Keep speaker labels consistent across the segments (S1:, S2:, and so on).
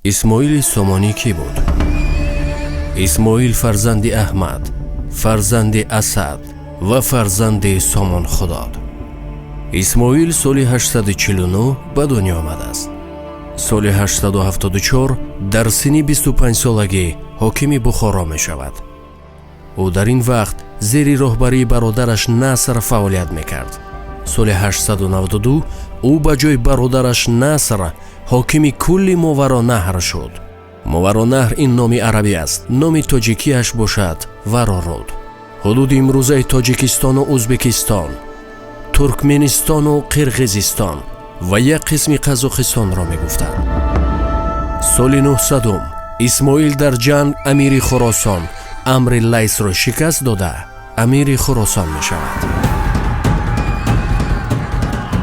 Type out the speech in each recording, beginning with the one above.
S1: Исмоили Сомонӣ кӣ буд? Исмоил фарзанди Аҳмад, фарзанди Асад ва фарзанди Сомон Худод. Исмоил соли 849 ба дунё омадааст. Соли 874 дар синни 25-солагӣ ҳокими Бухоро мешавад. Ӯ дар ин вақт зери роҳбарии бародараш Наср фаъолият мекард. Соли 892 ӯ ба ҷои бародараш Наср ҳокими кулли Моваронаҳр шуд. Моваронаҳр ин номи арабӣ аст, номи тоҷикиаш бошад Вароруд. Ҳудуди имрӯзаи Тоҷикистону Ӯзбекистон, Туркменистону Қирғизистон ва як қисми Қазоқистонро мегуфтанд. Соли 900 Исмоил дар ҷанг амири Хуросон Амри Лайсро шикаст дода, амири Хуросон мешавад.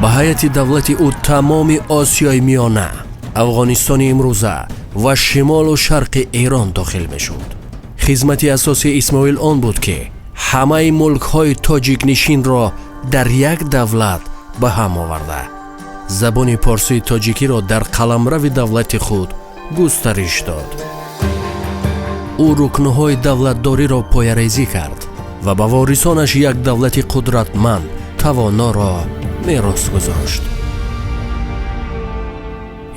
S1: Ба ҳайати давлати ӯ тамоми Осиёи Миёна, Афғонистони имрӯза ва шимолу шарқи Эрон дохил мешуд. Хизмати асосии Исмоил он буд, ки ҳамаи мулкҳои тоҷикнишинро дар як давлат ба ҳам оварда, забони порсии тоҷикиро дар қаламрави давлати худ густариш дод. Ӯ рукнҳои давлатдориро поярезӣ кард ва ба ворисонаш як давлати қудратманд, тавоноро мерос гузошт.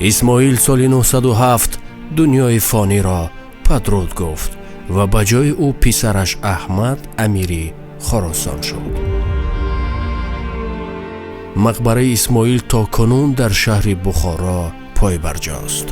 S1: Исмоил соли 907 дунёи фониро падруд гуфт ва ба ҷои ӯ писараш Аҳмад амири Хоросон шуд. Мақбараи Исмоил то кунун дар шаҳри Бухоро пойбарҷост.